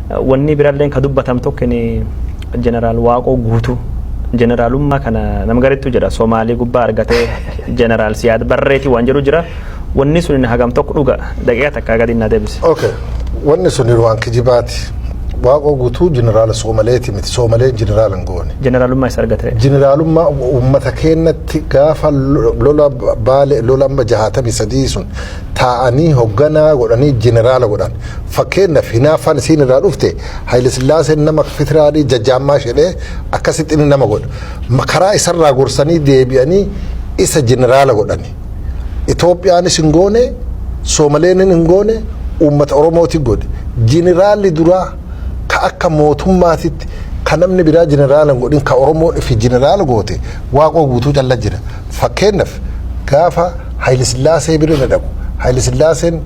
Wanni biraallee ka dubbatam tokko Jeneraal Waaqoo Guutuu. Jeneraalummaa kana nama garittu jira, Somaalii gubbaa argatee, Jeneraal Siyaad Barreetii waan jedhu jira. Wanni sun hagam tokko dhuga? Daqiiqa takka gadi na deebise. Okay. Wanni sun waan kijibaati. Waaqoo Guutuu jeneraala Soomaleeti miti. Soomaleen jeneraala hin goone. Jeneraalummaa isa argate. Jeneraalummaa uummata keenyatti gaafa lola Baale, lola amma 63 sun taa'anii hoogganaa godhanii jeneraala godhan. Fakkeenyaaf, hinaaffaan isiin irraa dhufte, Haayile Sillaaseen nama fitiraadii jajjaammaa jedhee akkasitti inni nama godha. Karaa isarraa gorsanii deebi'anii isa jeneraala godhani. Itoophiyaanis hin goone, Soomaleen hin goone, uummata Oromooti godhe. Jeneraalli duraa ka akka mootummaatitti ka namni biraa jeneraala hin godhin, ka Oromoon ifi jeneraala goote, Waaqoo Guutuu calla jira. Fakkeenyaaf, gaafa Haayile Sillaasee bira dhaqu, Haayile Sillaaseen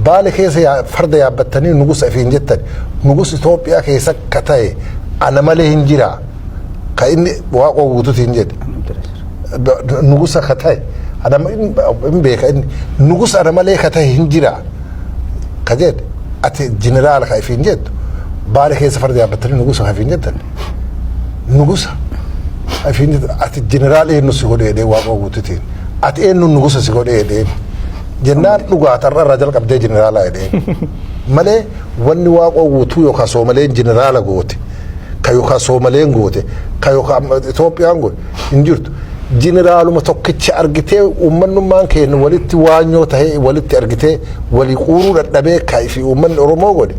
Baale keessa farda yaabbattanii nugusa ifiin jettan, nugus Itoophiyaa keessa ka ta'e ana malee hin jira. Ka inni Waaqoo Guutuuti hin jedhe. Nugusa ka ta'e ana hin beeka, inni nugusa ana malee ka ta'e hin jira. Ka jedhe, ati jeneraala ka ifiin jettu, Baale keessa farda yaabbattanii nugusa ka ifiin jettan. Nugusa ifiin jettu, ati jeneraal eenyu si godhee jedhee Waaqoo Guutuutiin. Ati eenyu nugusa si godhee jedhee. Jennaan dhugaa tarra irraa jalqabdee jeneraala jedhee. Malee wanni Waaqoo Guutuu yookaan Soomaleen jeneraala goote, ka yookaan Soomaleen goote, ka yookaan Itoophiyaan goote hin jirtu. Jeneraaluma tokkicha argitee uummanummaan keenya walitti waanyoo tahee walitti argitee walii quuruu dadhabee ka fi uummanni Oromoo godhe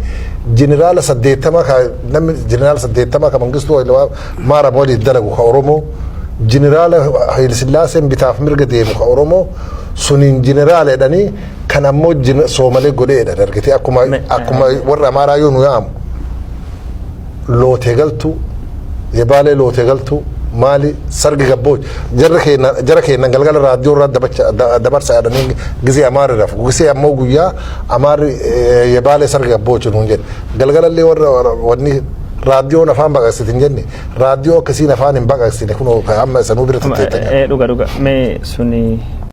jeneraala 80, ka namni jeneraala 80 ka Mangistuu Maaram waliin dalagu ka Oromoo, jeneraala Hayilasillaaseen bitaaf mirga deemu ka Oromoo suniin jeneraala jedhanii, kan ammoo Soomalee godhee jedhan argitee akkuma warra Amaaraa yoo nu yaamu lootee galtuu, yebaalee lootee galtuu, maali sargi gabboo jarra keenya, jara keenya galgala raadiyoo irraa dabarsa jedhanii gisee Amaarri rafu, gisee ammoo guyyaa Amaarri yebaalee sargi gabboo nuun jedhe, galgalallee warra wanni raadiyoon afaan baqaqsite hin jenne, raadiyoo akkasiin afaan hin baqaqsine, kunoo amma sanuu bira tetteettan. Dhuga dhuga, mee suni.